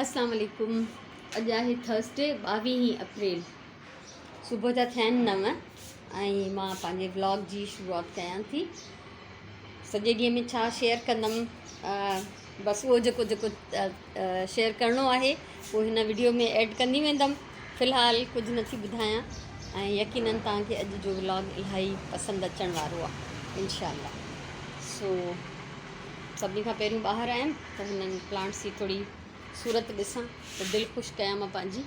اسلام عليڪم اڄ آهي ٿرسڊي ٻاويهين اپريل صبح جا ٿيا آهن 9 ۽ مان پنهنجي ولاگ جي شروعات ڪيان ٿي. سڄي ڏينهن ۾ ڇا شيئر ڪندم بس اهو جيڪو جيڪو شيئر ڪرڻو آهي اهو هن وڊيو ۾ ايڊ ڪندي ويندم. في الحال ڪجهه نٿي ٻڌايان ۽ يقينن توهان کي اڄ جو ولاگ الاهي پسند اچڻ وارو آهي انشاء الله. سو سڀني کان پهريون ٻاهر آيم ته هنن پلانٽس جي ٿوري صورت ڏسان ته دل خوش ڪيان مان پنهنجي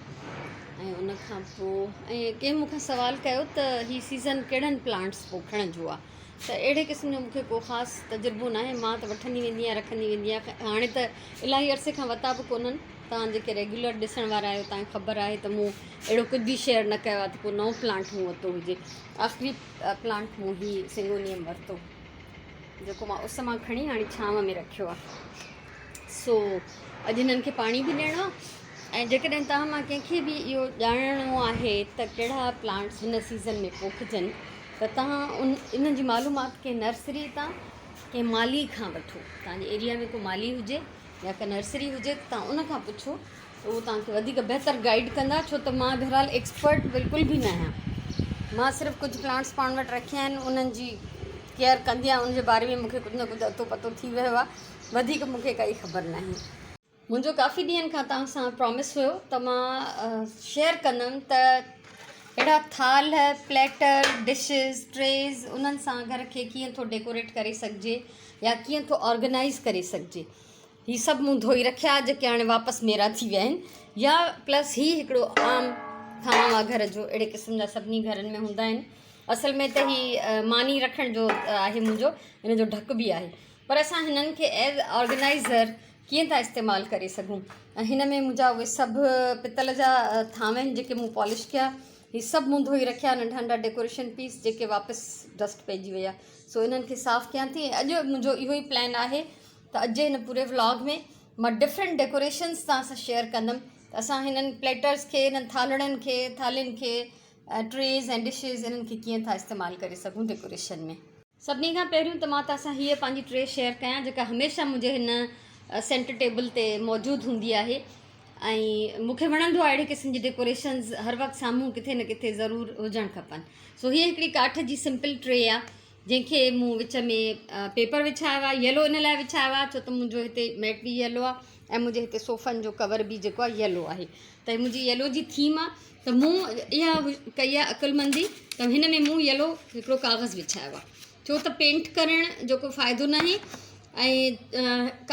۽ ان کان پوء ۽ ڪنهن مون کان سوال ڪيو ته هي سيزن ڪهڙن پلانٽس پوکڻ جو آهي ته اهڙي قسم جو مونکي ڪو خاص تجربو ناهي مان ته وٺندي ويندي آهيان رکندي ويندي آهيان هاڻي ته الاهي عرصي کان وتا به ڪونهن توهان جيڪي ريگيولر ڏسڻ وارا آهيو توهان کي خبر آهي ته مون اهڙو ڪجهه به شيئر نه ڪيو آهي ته ڪو نئون پلانٽ مون ورتو هجي. آخري پلانٽ مون هي سنگونيم ورتو جيڪو مان اس مان کڻي هاڻي ڇانو ۾ رکيو آهي. سو اڄ هنن کي پاڻي به ڏيڻو آهي ۽ جيڪڏهن توهان مان ڪنهن کي به اهو ڄاڻڻو آهي ته ڪهڙا پلانٽس هن سيزن ۾ پوکجن ته توهان ان انهن جي معلومات ڪنهن نرسري تان ڪنهن مالي کان وٺو. توهان جي ايريا ۾ ڪو مالي هجي يا ڪا نرسري هجي ته توهان ان کان پڇو ته اهو توهان کي وڌيڪ بهتر گائيڊ ڪندا ڇو ته مان بهرحال ايڪسپرٽ بلڪل به نه آهيان مان صرف ڪجهه پلانٽس پاڻ وٽ رکيا آهن انهن جي ڪيئر ڪندي آهيان ان جي باري ۾ مون کي ڪجهه نه ڪجهه اتو پتو ٿي ويو آهي وڌيڪ مون کي ڪائي خبر ناهي. منهنجو ڪافي ڏينهن کان توهان سان پرامس هيو ته مان شيئر ڪندم ته اهڙا ٿالهه، پليٽر، ڊشز، ٽريز انهن سان گهر کي ڪيئن ٿو ڊيڪوريٽ ڪري سگهجي يا ڪيئن ٿو آرگنائيز ڪري سگهجي. هي سڀ مون ڌوئي رکيا جيڪي هاڻي واپس ميرا ٿي ويا آهن يا پلس هي هڪڙو عام ٿانو آهي گهر جو اهڙي قسم جا سڀني گهرن ۾ هوندا آهن اصل ۾ ته هي ماني رکڻ جو آهي منهنجو ان جو ڍڪ به آهي پر اسان هنن کي ايز آرگنائزر ڪيئن ٿا استعمال ڪري سگهون ۽ هن ۾ منهنجا اهي سڀ پتل جا ٿانو آهن جيڪي مون پالش ڪيا هي سڀ مون ڌوئي رکيا ننڍا ننڍا ڊيڪوريشن پيس جيڪي واپس ڊسٽ پئجي ويا سو انهن کي صاف ڪيان ٿي ۽ اڄ منهنجو اهو ئي پلان آهي ته اڄ جي هن پوري ولاگ ۾ مان ڊفرنٽ ڊيڪوريشنس توهان سان شيئر ڪندم ته اسان هنن پليٽرس کي هنن ٿالهڙن کي ٿالهين کي ٽريز ۽ ڊشز انهن کي ڪيئن ٿا استعمال ڪري سگهون ڊيڪوريشن ۾. سڀني کان پهريون ته مان توهان سان هيء پنهنجي ٽري شيئر ڪيان جيڪا هميشه منهنجي هن سينٽر ٽيبل تي موجود هوندي آهي ۽ مون کي وڻندو آهي اهڙي قسم جي ڊيڪوريشنز هر وقت سامهون ڪٿي نه ڪٿي ضرور هجڻ کپن سو هيء هڪڙي ڪاٺ جي سمپل ٽري آهي جنهن کي مون وچ ۾ پيپر وڇايو آهي يلو ان لاء وڇايو آهي ڇو ته منهنجو هتي ميٽ به يلو آهي ۽ منهنجي هتي صوفن جو ڪور به جيڪو آهي يلو آهي ته هي منهنجي يلو جي ٿيم آهي ته مون اها ڪئي آهي عقلمندي ته هن ۾ مون يلو هڪڙو ڪاغذ وڇايو آهي ڇو ته پينٽ ڪرڻ جو ڪو فائدو ناهي ۽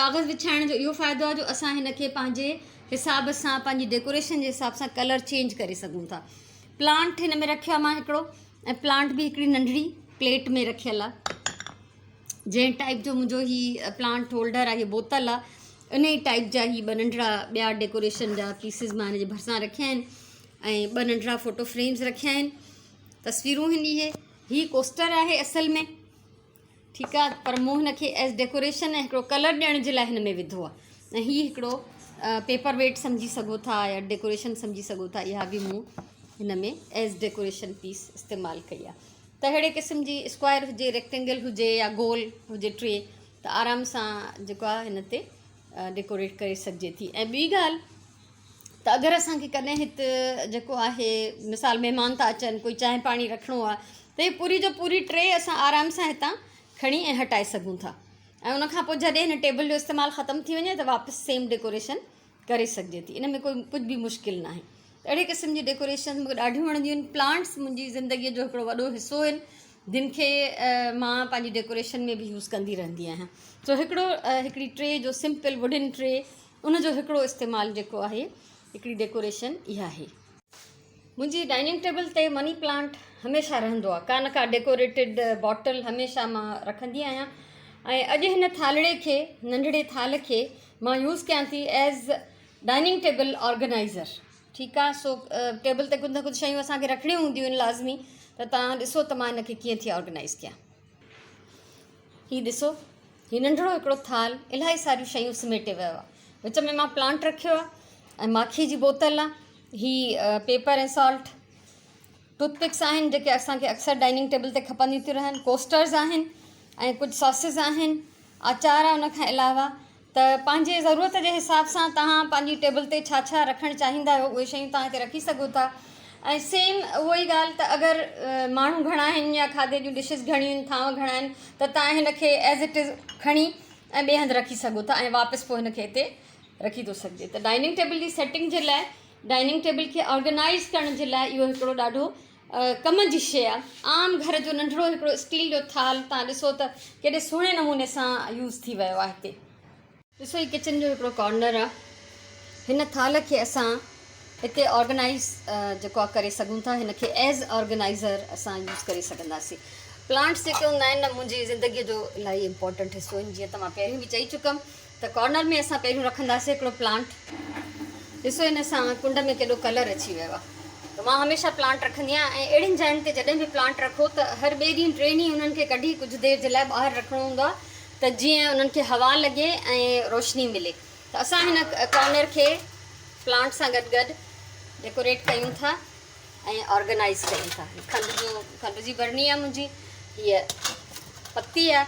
ڪاغذ وڇائڻ جو اهو فائدو آهي جو اسان هن کي پنهنجي حساب سان پنهنجي ڊيڪوريشن جي حساب سان ڪلر چينج ڪري سگهون ٿا پلانٽ هن ۾ رکيو آهي مان هڪڙو ۽ پلانٽ به هڪڙي ننڍڙي پليٽ ۾ رکيل آ جنهن ٽائيپ جو منهنجو هي پلانٽ هولڊر آهي بوتل آ ان ئي ٽائيپ جا هي ٻه ننڍڙا ٻيا ڊيڪوريشن جا پيسز مان هن جي ڀرسان رکيا آهن ۽ ٻه ننڍڙا فوٽو فريمز رکيا آهن تصويرون هن اهي هي ڪوسٽر آهي اصل ۾ ٺيڪ آ پر مون هن کي ايز ڊيڪوريشن ۽ هڪڙو ڪلر ڏيڻ جي لاء هن ۾ وڌو آ ۽ هي هڪڙو پيپر ويٽ سمجهي سگهو ٿا يا ڊيڪوريشن سمجهي سگهو ٿا اها به مون هن ۾ ايز ڊيڪوريشن پيس استعمال ڪئي آ ته اهڙي قسم جي اسڪوائر هجي ريڪٽينگل هجي يا گول هجي ٽري ته آرام سان جيڪو آ هن تي ڊيڪوريٽ ڪري سگهجي ٿي ۽ ٻي ڳالهه ته اگر اسان کي ڪڏهن هت جيڪو آهي مثال مهمان ٿا اچن ڪوئي چانهه پاڻي رکڻو آهي ته هي پوري جو پوري ٽري اسان آرام سان هتان کڻي ۽ هٽائي سگهون ٿا ۽ ان کان پوء جڏهن هن ٽيبل جو استعمال ختم ٿي وڃي ته واپس سيم ڊيڪوريشن ڪري سگهجي ٿي ان ۾ ڪوئي ڪجهه به مشڪل ناهي اهڙي قسم جي ڊيڪوريشن مونکي ڏاڍيون وڻنديون آهن پلانٽس منهنجي زندگيء جو هڪڙو وڏو حصو آهن جن کي مان پنهنجي ڊيڪوريشن ۾ به يوز ڪندي رهندي آهيان سو هڪڙو هڪڙي ٽري جو سمپل ووڊن ٽري ان جو هڪڙو استعمال جيڪو آهي هڪڙي ڊيڪوريشن اها آهي. منهنجي ڊائننگ ٽيبل تي مني پلانٽ هميشه رهندو آهي ڪا نه ڪا ڊيڪوريٽيڊ باٽل هميشه مان رکندي آهيان ۽ اڄ هن ٿالهڙي کي ننڍڙي ٿالهه کي مان يوز ڪيان ٿي ايز ڊائننگ ٽيبل آرگنائزر ٺيڪ آهي سو ٽيبل تي ڪجهه نه ڪجهه شيون اسان کي رکڻيون هونديون آهن لازمي ته توهان ڏسو ته مان هن کي ڪيئن ٿي آرگنائز ڪيان. هي ڏسو هي ننڍڙو هڪڙو ٿالهه الاهي ساريون شيون سميٽي ويو آهي وچ ۾ مان پلانٽ رکيو آهي ۽ ماکي جي بوتل آهي هي پيپر ۽ سالٽ ٽوٿ پڪس آهن جيڪي اسانکي اڪثر ڊائننگ ٽيبل تي کپنديون ٿيون رهن ڪوسٽرز آهن ۽ ڪجهه ساسز آهن آچار آهي ان کان علاوه ته پنهنجي ضرورت جي حساب سان توهان پنهنجي ٽيبل تي ڇا ڇا رکڻ چاهيندا آهيو اهي شيون توهان هتي رکي سگهو ٿا ۽ سيم اهو ئي ڳالهه ته اگر ماڻهو گهڻا آهن يا کاڌي جون ڊشز گهڻيون آهن ٿانو گهڻا آهن ته توهان هن کي ايز it از کڻي ۽ ٻئي هنڌ رکي سگهو ٿا ۽ واپس پوء هن کي هتي رکي ٿو سگهجي ته ڊائننگ ٽيبل جي سيٽنگ جي لاء ڊائننگ ٽيبل کي آرگنائز ڪرڻ جي لاء اهو هڪڙو ڏاڍو ڪم جي شيء آهي. عام گهر جو ننڍڙو هڪڙو اسٽيل جو ٿالهه تان ڏسو ته ڪيڏي سهڻي نموني سان يوز ٿي ويو آهي هتي. ڏسو هي ڪچن جو هڪڙو ڪارنر آهي. هن ٿالهه کي اسان هتي آرگنائيز جيڪو آهي ڪري سگهون ٿا. هن کي ايز آرگنائيزر اسان يوز ڪري سگهنداسين. پلانٽس جيڪي هوندا آهن نه منهنجي زندگيء جو الاهي امپورٽنٽ حصو آهن. جيئن ته مان پهريون به چئي چڪم ته ڪارنر ۾ اسان پهريون رکنداسين هڪڙو پلانٽ. ڏسو ان سان ڪنڊ ۾ ڪيڏو ڪلر اچي ويو آهي. ته مان هميشه پلانٽ رکندي آهيان ۽ اهڙين جاين تي جڏهن به پلانٽ رکو ته هر ٻئي ڏينهن ٽئين ڏينهن انهن کي ڪڍي ڪجهه دير جي لاء ٻاهر رکڻو هوندو آهي ته جيئن انهن کي هوا لڳي ۽ روشني ملي. ته اسان هن ڪارنر کي پلانٽ سان گڏ گڏ ڊيڪوريٽ ڪيون ٿا ۽ آرگنائيز ڪيون ٿا. کنڊ جو کنڊ جي برني آهي منهنجي هيء پتي آهي.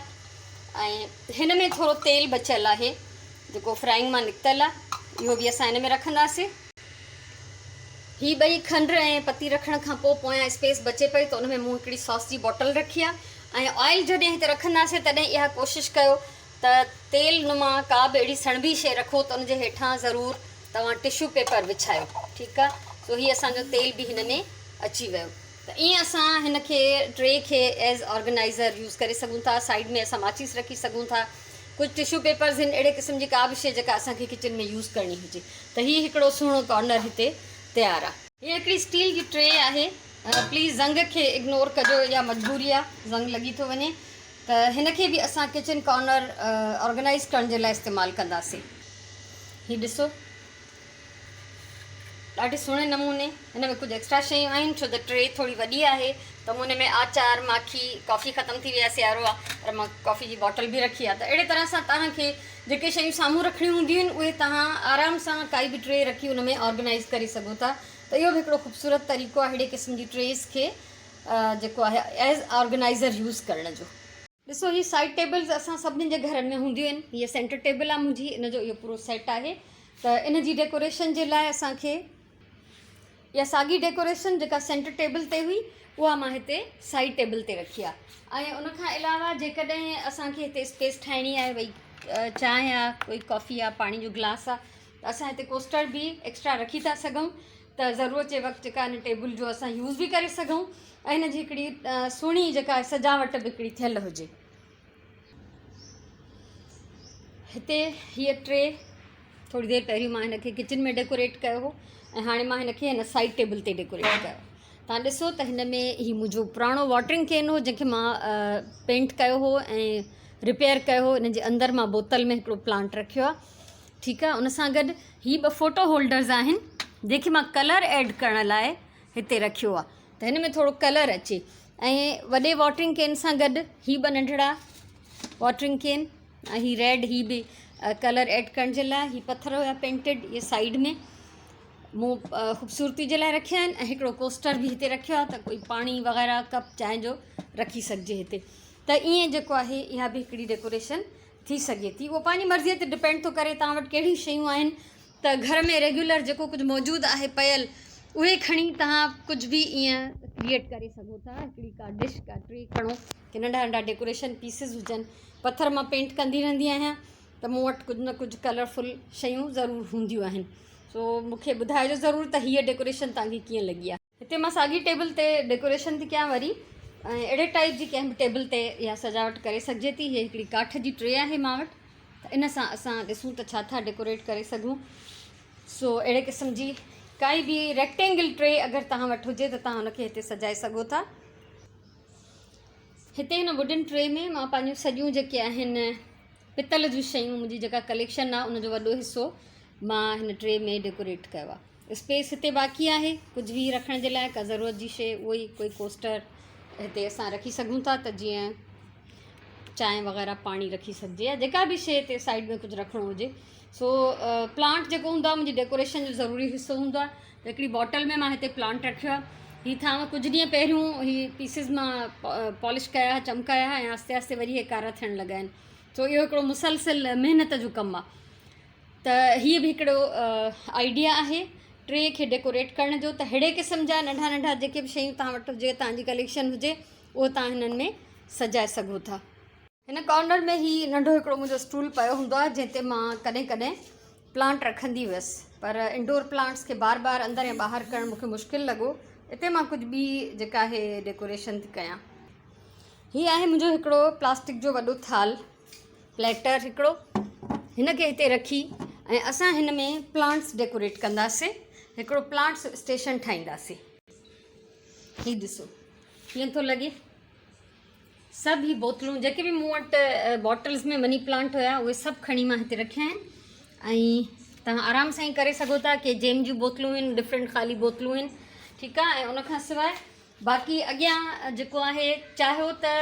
۽ هن ۾ ٿورو تيل بچيل آهي جيڪو فرائنگ مان نڪتل آهي اهو به اسان هن ۾ رکنداسين. هي ٻئي کنڊ ۽ پتي رکڻ کان پوء پويان اسپيس بچي پئي ته ان ۾ مون هڪڙي ساس جي باٽل رکي آهي ۽ آئل جڏهن هتي رکنداسين تڏهن اها ڪوشش ڪيو ته تيل نما ڪا به اهڙي سڻڀي شيء رکو ته ان جي هيٺان ضرور توهان ٽشو پيپر وڇايو ٺيڪ آهي سو هي اسان جو تيل به هن ۾ اچي ويو. ته ائين اسان هن کي ٽري کي ايز آرگنائيزر يوز ڪري سگهون ٿا سائيڊ ۾ اسان ماچيس رکي سگهون ٿا ڪجهه ٽشو پيپرز هن اهڙي قسم جي ڪا به شي جيڪا اسان کي ڪچن ۾ يوز ڪرڻي هجي ته هي هڪڙو سهڻو ڪارنر هتي تيار آ. هي هڪڙي اسٽيل جي ٽري آهي پليز زنگ کي اگنور ڪجو اها مجبوري آ زنگ لڳي ٿو وڃي ته هن کي به اسان ڪچن ڪارنر آرگنائيز ڪرڻ جي لاء استعمال ڪنداسين هي ڏسو. ڏاڍي سهڻي نموني هن ۾ ڪجهه ايڪسٽرا شيون آهن ڇو ته ٽري ٿوري وڏي آهي ته مون هن ۾ آچار ماکي ڪافي ختم ٿي وئي آهي سيارو آهي پر مان ڪافي جي باٽل به رکي آهي ته اهڙي طرح سان توهان کي جيڪي شيون سامهون رکڻيون هونديون آهن اهي توهان آرام سان ڪائي به ٽري رکي ان ۾ آرگنائز ڪري سگهو ٿا ته اهو به هڪڙو خوبصورت طريقو آهي اهڙي قسم جي ٽريز کي جيڪو آهي ايز آرگنائزر يوز ڪرڻ جو. ڏسو هي سائيڊ ٽيبلز اسان سڀني جي گهرن ۾ هونديون آهن هيء سينٽر ٽيبل آهي منهنجي ان جو اهو پورو سيٽ آهي ته ان جي ڊيڪوريشن جي لاء اسان کي اها ساڳي ڊيڪوريشن جيڪا سينٽر ٽيبل تي هئي اها مان هتي سائيڊ ٽيبل تي رکي آهي ۽ ان کان علاوه جيڪڏهن اسان کي هتي اسپيس ٺاهڻي آهي ڀئي چانهه آهي ڪوئي ڪافي آهي پاڻي جو گلاس آهي ته اسان هتي ڪوسٽر به ايڪسٽرا رکي ٿا سگهون ته ضرورت جي وقت جيڪا ان ٽيبل جو اسان يوز به ڪري سگهون ۽ هن جي هڪڙي سهڻي جيڪا سجاوٽ به هڪڙي ٿيل هجي. هتي هيء ٽري ٿوري دير پهريون مان هن کي ڪچن ۾ ڊيڪوريٽ ڪيو هو ۽ هاڻي مان هن کي هن سائيڊ ٽيبل تي ڊيڪوريٽ ڪيو. تان ڏسو ته هن ۾ هي منهنجو پراڻو واٽرنگ ڪين هو جنهن کي مان پينٽ ڪيو هو ۽ رپيئر ڪيو هو ان جي اندر مان بوتل ۾ هڪڙو پلانٽ رکيو آهي. ٺيڪ آ ان سان گڏ هي ٻه فوٽو هولڊرز آهن جنهن کي مان ڪلر ايڊ ڪرڻ لاء هتي رکيو آ ته هن ۾ ٿورو ڪلر اچي ۽ وڏي واٽرنگ ڪين سان گڏ هي ٻه ننڍڙا واٽرنگ ڪين ۽ هي ريڊ هي به ڪلر ايڊ ڪرڻ جي لاء هي پٿر هيا پينٽيڊ اهي سائيڊ ۾ مون خوبصورتي جي لاء رکيا آهن ۽ هڪڙو ڪوسٽر به هتي رکيو آ ته ڪوئي پاڻي وغيره ڪپ چانهه جو رکي سگهجي هتي ته ائين جيڪو آهي اها به هڪڙي ڊيڪوريشن ٿي سگهي ٿي اهو پنهنجي مرضي تي ڊپينڊ ٿو ڪري توهان وٽ ڪهڙيون شيون آهن ته گهر ۾ ريگيولر جيڪو ڪجهه موجود آهي پيل اهي کڻي توهان ڪجهه به ائين ڪريئيٽ ڪري سگهو ٿا هڪڙي ڪا ڊش ڪا ٽري کڻو ڪي ننڍا ننڍا ڊيڪوريشن پيسز هجن پٿر مان پينٽ ڪندي رهندي آهيان ته مون وٽ ڪجهه نه ڪجهه ڪلرفل شيون ضرور هونديون آهن سو مون کي ٻڌائجو ضرور ته هيء ڊيڪوريشن توهان کي ڪيئن لڳي آهي. هتي مان ساڳي ٽيبل تي ڊيڪوريشن ٿي ڪيان وري ۽ اهڙي ٽائيپ جي ڪنهن به ٽيبل تي اها سجاوٽ ڪري سگهجي ٿي. هيء هڪڙي ڪاٺ جي ٽري آهي مان وٽ ته ان سان اسان ڏسون ته ڇا ٿا ڊيڪوريٽ ڪري سگهون. سو اهڙي قسم جي ڪائي به ريڪٽينگل ٽري اگر توهان وٽ هجي ته توهان ان کي هتي سجائي سگهو ٿا. هتي هن ووڊن ٽري ۾ مان پنهنجون سڄيون جيڪي آهن پتل جون شيون منهنجي جيڪا ڪليڪشن آهي ان جو وڏو حصو مان هن ٽري ۾ ڊيڪوريٽ ڪيو آهي. اسپيس هتي باقي آهي ڪجهه به رکڻ جي لاء ڪا ضرورت جي شيء اهو ئي ڪوئي ڪوسٽر هتي اسان رکي سگهون ٿا ته جيئن چانهه وغيره پاڻي رکي سگهجي يا جيڪا به شيء هتي سائيڊ ۾ ڪجهه رکڻو هجي سو پلانٽ جيڪو هوندو آهي منهنجي ڊيڪوريشن جو ضروري حصو هوندو آهي ته هڪڙي باٽل ۾ مان هتي پلانٽ رکيو آهي هي ٿانو ڪجهه ڏينهن پهريون هي پيسز مان پالش ڪيا چمڪايا ۽ آهستي آهستي وري هي ڪارا ٿيڻ لڳا آهن. سو اهو هڪڙو مسلسل محنت جو ڪم آهي. ته هيء به هڪڙو آئيڊيا آهي ٽري کي ڊيڪوريٽ ڪرڻ جو ته ههڙي قسم جا ننڍا ننڍا جيڪي به شيون توهان وٽ هجي توهان جي ڪليڪشن هجي اهو توهان هنن ۾ سجائي سگهو ٿا. هن ڪارنر ۾ هي ننڍو هڪڙو منهنجو اسٽول پيو هوندو آهي جنهن تي مان ڪڏهن ڪڏهن پلانٽ رکندي هيس پر انڊور پلانٽس کي بار بار اندر ۽ ٻاهر ڪرڻ مون کي مشڪل لڳو اتي مان ڪجهه ٻي جيڪا آهي ڊيڪوريشن ٿي ڪيان. هي آهي منهنجو هڪڙو پلاسٽڪ جو وڏو ٿالهه پليٽر هڪڙو هن کي هتي رکي ۽ اسان هن ۾ پلانٽس ڊيڪوريٽ ڪنداسين هڪڙو پلانٽس اسٽيشن ٺاهينداسين هي ڏسو ڪيئن ٿو لڳي سڀ هي بوتلون جيڪي به مون وٽ باٽلز ۾ مني پلانٽ هيا اهي سڀ کڻي مان هتي رکيا آهن ۽ توهان آرام سان ئي ڪري سگهو ٿا ڪي جيم جون بوتلون آهن ڊفرنٽ خالي بوتلون آهن ٺيڪ آهي ۽ ان کان سواء باقي اڳيان جيڪو آهي چاهيو ته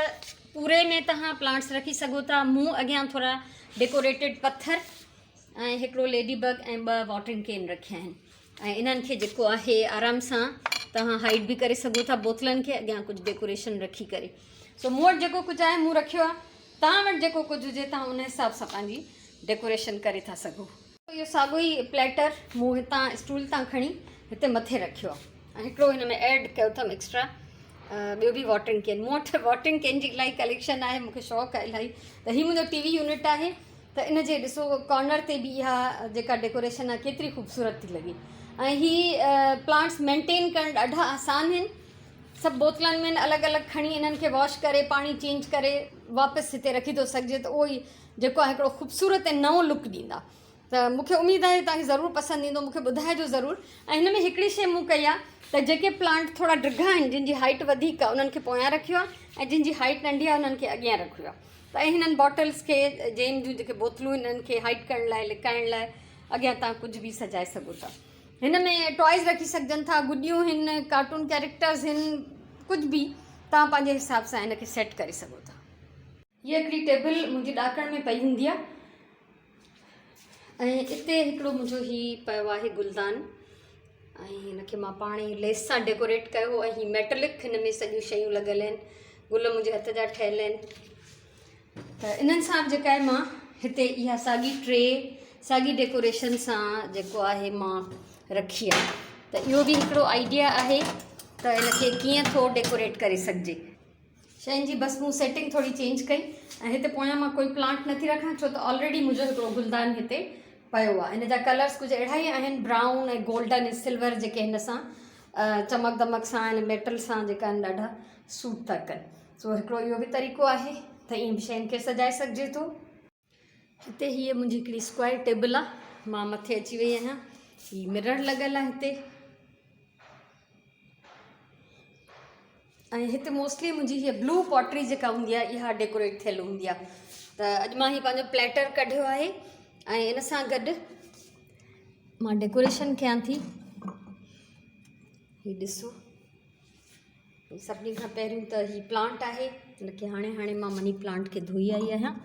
پوري ۾ توهان پلانٽس رکي سگهو ٿا مون اڳيان ٿورا ڊيڪوريٽيڊ پٿر ۽ هڪڙو ليڊي بگ ۽ ٻه واٽرنگ ڪين رکيا آهن ۽ انهن کي جيڪو آهي آرام سان توهان هائيڊ به ڪري سگهو ٿا بوتلن کي اڳيان ڪجهه ڊيڪوريشن رکي ڪري سو مون وٽ جيڪو ڪجهه آهي مون رکيو آهي توهان وٽ جيڪو ڪجهه هجي توهان ان حساب سان پنهنجي ڊيڪوريشن ڪري ٿا سگهو. اهو ساڳيو ئي پليٽر مون هتان اسٽول تان کڻي هتي مٿي رکيو آهي ۽ هڪڙو هن ۾ ايڊ ڪيو اٿم ايڪسٽرا ٻيو به واٽرنگ ڪين. مون وٽ واٽرنگ ڪين جي الاهي ڪليڪشن آهي مون کي شوق آهي الاهي. ته هي منهنجو ٽي وي يونٽ آهي ته ان جي ڏسو ڪارنر تي به اها جيڪا ڊيڪوريشن آهي ڪيتري خوبصورت ٿي لڳي ۽ هي پلانٽس مينٽين ڪرڻ ڏاڍا آسان آهن. سڀ بوتلن ۾ الڳ الڳ کڻي انهن کي واش ڪري پاڻي چينج ڪري واپس هتي رکي ٿو سگهجي ته اهو ئي جيڪو آهي هڪڙو خوبصورت ۽ نئون لڪ ڏيندا ته مون کي اميد آهي توهان کي ضرور پسند ايندو مون کي ٻڌائجو ضرور ۽ هن ۾ هڪڙي شيء مون ڪئي آهي ته جيڪي پلانٽ ٿورا ڊگها آهن جن جي هائيٽ وڌيڪ آهي انهن کي پويان رکيو آهي ۽ جن جي هائيٽ ننڍي آهي انهن کي اڳيان رکيو آهي ته ۽ هنن باٽلس کي جيم جون جيڪي بوتلون انهن کي هائيٽ ڪرڻ لاء لڪائڻ لاء اڳيان توهان ڪجهه به سجائي سگهو ٿا هن ۾ ٽوائز رکي سگهجن ٿا، گڏيون هن، ڪارٽون ڪيريڪٽرز هن، ڪجهه به توهان پنهنجي حساب سان هن کي سيٽ ڪري سگهو ٿا. هيء هڪڙي ٽيبل منهنجي ڏاڪڻ ۾ پئي هوندي آهي ۽ اتي هڪڙو منهنجو هي پيو آهي گلدان ۽ هن کي مان پاڻ ئي ليس سان ڊيڪوريٽ ڪيو هو ۽ هي ميٽلڪ هن ۾ سڄيون شيون لڳل آهن، گل منهنجي هٿ جا ٺهيل آهن. ته انهن سان به جيڪا آهي مان هتي اها ساڳي ٽري ساڳي ڊيڪوريشن سان جيڪو آهي مان رکي آهي ته اهو به هڪڙو آئيڊيا آهي ته ان کي ڪيئن ٿو ڊيڪوريٽ ڪري سگهجي. شين جي بس مون سيٽنگ ٿوري چينج ڪئي ۽ هتي پويان مان ڪوئي پلانٽ نٿي رکان ڇو ته آلريڊي منهنجو هڪڙو گلدان هتي پيو آهي ان جا ڪلرس ڪجهه اهڙا ئي آهن برائون ۽ گولڊن ۽ سلور جيڪي هن سان چمڪ دمڪ سان ۽ ميٽل سان جيڪا آهن ڏاڍا سوٽ ٿا ڪن. سو هڪڙو اهو به طريقو آهي ته ائين به شين کي سجائي سگهجي ٿو. هتي هيء منهنجي هڪڙي اسڪوائر ٽيبل آ مان مٿي اچي وئي آهيان هي مرر لڳل آ هتي ۽ هتي موسٽلي منهنجي هيء بلو پاٽري جيڪا هوندي آ اها ڊيڪوريٽ ٿيل هوندي آ ته اڄ مان هي پنهنجو پليٽر ڪڍيو آهي ۽ ان سان گڏ مان ڊيڪوريشن ڪيان ٿي هي ڏسو سڀني کان پهريون ته هي پلانٽ آهي هن کي هاڻي هاڻي مان مني پلانٽ کي ڌوئي آئي آهيان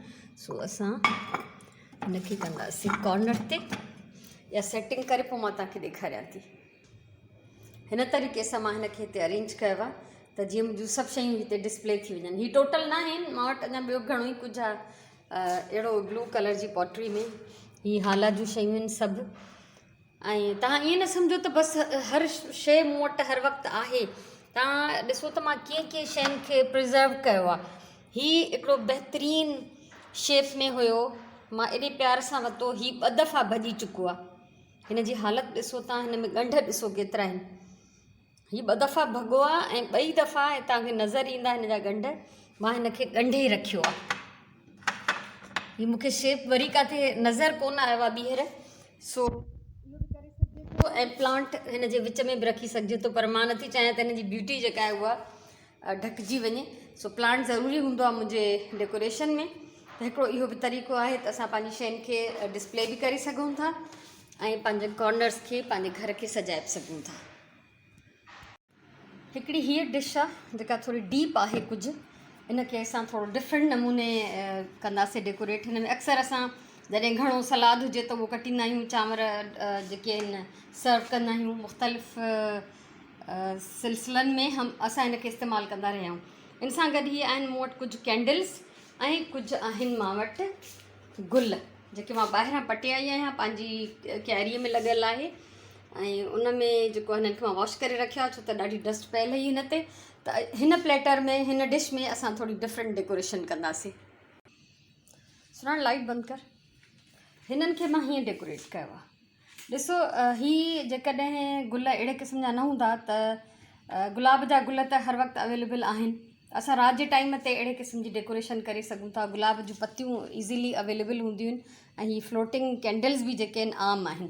سو اسان هن کي ڪنداسين ڪارنر تي يا سيٽنگ ڪري پوء مان توهان کي ڏيکاريان ٿي هن طريقي سان مان هن کي هتي ارينج ڪيو آهي ته جيئن منهنجون سڀ شيون هتي ڊسپلي ٿي وڃن هي ٽوٽل نه آهن مان وٽ اڃا ٻيو گهڻو ئي ڪجهه آهي اهڙو بلو ڪلر جي پوٽري ۾ هي هالا جون شيون آهن سڀ ۽ توهان ائين نه سمجهو ته بس هر شيء مون وٽ هر وقت آهي توهان ڏسو ته مان ڪيئن ڪيئن شين کي پرزرو ڪيو آهي هي هڪڙو بهترين شيپ ۾ هيو مان ايڏي پيار سان ورتو هي ٻه دفعا ڀڄي چڪو آهي هن جي حالت ڏسو توهان هن ۾ ڳنڍ ڏسو ڪيترا آهن هي ٻه دفعا ڀڳو آهي ۽ ٻئي دفعا توهان کي نظر ايندا هن جا ڳنڍ مان هن کي ڳنڍي رکيو آهي هي مون کي شيپ وري ڪاٿي نظر ڪونه آيو آهي ٻيهر سو اهو به ڪري سگهجي ٿو ۽ پلانٽ هن جي وچ ۾ به رکي سگهجي ٿو پر مان نٿي چاهيان ته هن جي بيوٽي جيڪا آهي اها ڍڪجي وڃي سو پلانٽ ضروري هوندو آهي منهنجي ڊيڪوريشن ۾ ته هڪڙو اهو به طريقو آهي ته اسان پنهنجي شين کي ڊسپلي به ڪري سگهون ٿا ۽ پنهنجي ڪارنرس کي پنهنجي گهر کي سجائي به سگهون ٿا. هڪڙي هيء ڊش آ جيڪا ٿوري ڊيپ آهي ڪجهه ان کي اسان ٿورو ڊفرنٽ نموني ڪنداسين ڊيڪوريٽ هن ۾ اڪثر اسان جڏهن گهڻو سلاد هجي ته اهو ڪٽيندا آهيون چانور جيڪي آهن سرو ڪندا آهيون مختلف سلسلن ۾ هم اسان هن کي استعمال ڪندا رهيا آهيون ان سان گڏ هي آهن مون وٽ ڪجهه ڪينڊلس ۽ ڪجهه آهن مان وٽ گل جيڪي مان ٻاهران پٽي آئي آهيان پنهنجي ڪياريء ۾ لڳل آهي ۽ ان ۾ جيڪو هنن کي مان واش ڪري رکيو آهي ڇو ته ڏاڍي ڊسٽ پيل هئي هن تي ته هن پليٽر ۾ هن ڊش ۾ اسان ٿوري ڊفرنٽ ڊيڪوريشن ڪنداسين. سراڻ لائٽ بند ڪر. هنن کي مان هيئن ڊيڪوريٽ ڪيو آهي. ڏسو هي جيڪڏهن گل اهڙي قسم جا نه هوندا ته گلاب جا گل ته هر وقت اويليبل آهن اسان رات جي ٽائيم تي اهڙي قسم جي ڊيڪوريشن ڪري سگهون ٿا گلاب جون پتيون ايزيلي اويليبل هونديون آهن ۽ هي فلوٽنگ ڪينڊلز به جيڪي آهن عام آهن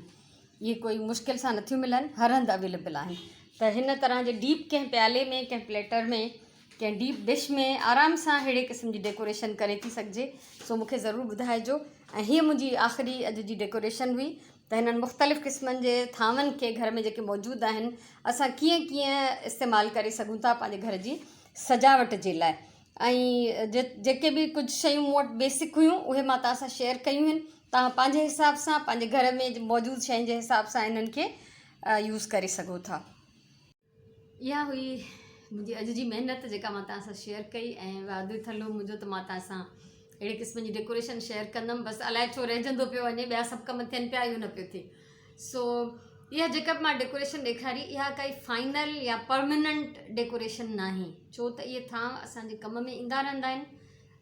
اهي ڪوئي مشڪل سان نٿيون ملن هر هنڌ اويليبل آهن ته هن طرح جي ڊيپ ڪنهن پيالي ۾ ڪنهن پليٽر ۾ ڪنهن ڊيپ ڊش ۾ آرام سان اهڙي قسم جي ڊيڪوريشن ڪري ٿي سگهجي سو مون کي ضرور ٻڌائجو ۽ هيء منهنجي آخري اڄ جي ڊيڪوريشن هئي ته هنن مختلف قسمن جي ٿانون کي گهر ۾ جيڪي موجود آهن اسان ڪيئن ڪيئن استعمال ڪري سگهون ٿا پنهنجي گهر جي سجاوٽ جي لاء ۽ جيڪي به ڪجهه شيون مون وٽ بيسڪ هيون اهي مان توهان سان شيئر ڪيون آهن توهان پنهنجي حساب سان پنهنجي گهر ۾ موجود شين جي حساب سان انهن کي يوز ڪري سگهو ٿا. اها هئي منهنجي اڄ جي محنت جيڪا مان توهان سان شيئر ڪئي ۽ وعدو ٿيل هو منهنجو ته مان توهان سان اهڙي قسم جي ڊيڪوريشن شيئر ڪندم بس الائي ڇو رهجندو پيو وڃي ٻيا سڀ ڪم ٿين پيا اهو نه پيو ٿئي سو اها جيڪا به مان ڊيڪوريشن ڏيکاري اها ڪائي فائنل يا پرماننٽ ڊيڪوريشن ناهي ڇو ته اهي ٿانو اسانجي ڪم ۾ ايندا رهندا آهن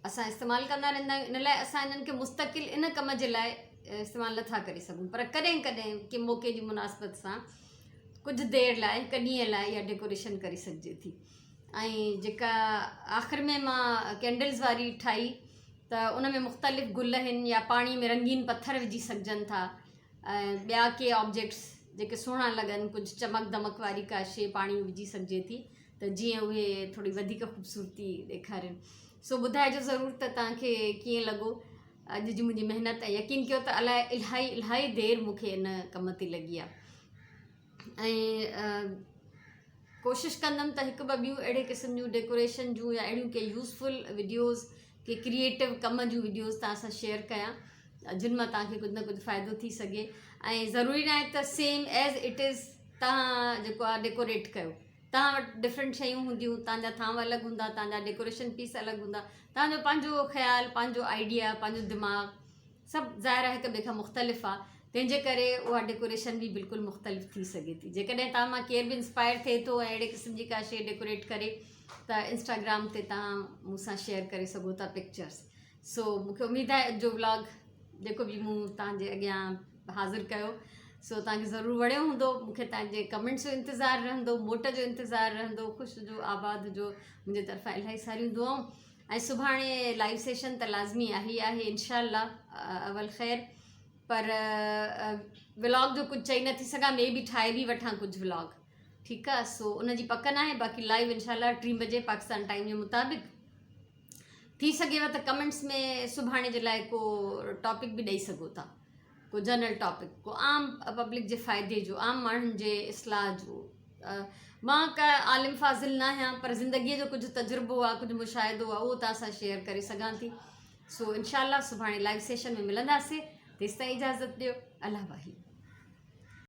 اسان استعمال ڪندا رهندا آهيون ان لاء اسان انهن کي مستقل ان ڪم جي لاء استعمال نٿا ڪري سگهون پر ڪڏهن ڪڏهن ڪي موقعي جي مناسبت سان ڪجهه دير لاء هڪ ڏينهن لاء اها ڊيڪوريشن ڪري سگهجي ٿي ۽ جيڪا آخر ۾ مان ڪينڊلز واري ٺاهي ته ان ۾ مختلف گل آهن يا پاڻي ۾ رنگين پٿر وجهي سگهجن ٿا ۽ ٻيا ڪي آبجيڪٽس جيڪي سهڻا لڳن ڪجهه چمڪ دمڪ واري ڪا شي پاڻي ۾ وجهي سگهجي ٿي ته جيئن اهي ٿوري وڌيڪ خوبصورتي ڏيکارين سو ٻڌائجو ضرور ته توهان کي ڪيئن لڳو اڄ جي منهنجي محنت ۽ يقين ڪيو ته الائي الاهي الاهي دير مون کي ان ڪم تي لڳي آهي ۽ ڪوشش ڪندم ته هڪ ٻه ٻيون اهڙي قسم جون ڊيڪوريشن جون يا اهڙيون ڪي يوزفل وڊيوز ڪي ڪريئيٽو ڪم جون وڊيوز توهان سان شيئر ڪيان جن مان توهان کي ڪجهه نه ڪجهه فائدو ٿي سگهي ۽ ضروري ناهي ته سيم ايز it is توهان جيڪو آهي ڊيڪوريٽ ڪيو توهان وٽ ڊفرنٽ شيون هونديون، توهان جا ٿانو الڳ هوندا، توهان جا ڊيڪوريشن پيس الڳ هوندا، توهان جو پنهنجو خيال، پنهنجو آئيڊيا، پنهنجو دماغ سڀ ظاهر آهي هڪ ٻئي کان مختلف آهي، تنهن جي ڪري اها ڊيڪوريشن به بلڪل مختلف ٿي سگهي ٿي. جيڪڏهن توهان مان ڪير به انسپائر ٿئي ٿو ۽ اهڙي قسم جي ڪا شيء ڊيڪوريٽ ڪري ته انسٽاگرام تي توهان مون سان شيئر ڪري سگهو ٿا پڪچرس. سو مون کي اميد آهي اڄ جو ولاگ جيڪو به مون توهان جي اڳيان حاضر ڪيو سو توهان کي ضرور وڻيو هوندو مون کي توهان جي ڪمينٽس جو انتظار رهندو موٽ جو انتظار رهندو خوش هجو آباد هجو منهنجي طرفان الاهي ساريون دعائون ۽ سڀاڻي لائيو سيشن ته لازمي آهي آهي انشاء الله اول خير پر ولاگ جو ڪجهه چئي نٿي سگهان مي بي ٺاهي به وٺان ڪجهه ولاگ ٺيڪ آهي سو ان جي پڪ ناهي باقي لائيو انشاء الله 3 بجي پاڪستان ٽائيم جي مطابق ٿي سگهيو ته ڪمينٽس ۾ سڀاڻي جي لاء ڪو ٽاپڪ به ڏئي سگهو ٿا ڪو جنرل ٽاپڪ ڪو عام پبلڪ جي فائدي جو عام ماڻهن جي اصلاح جو مان ڪا عالم فاضل نه آهيان پر زندگيء جو ڪجهه تجربو آهي ڪجهه مشاهدو آهي اهو توهان سان شيئر ڪري سگهان ٿي سو انشاء الله سڀاڻي لائيو سيشن ۾ ملنداسين تيستائين اجازت ڏيو الله واهي.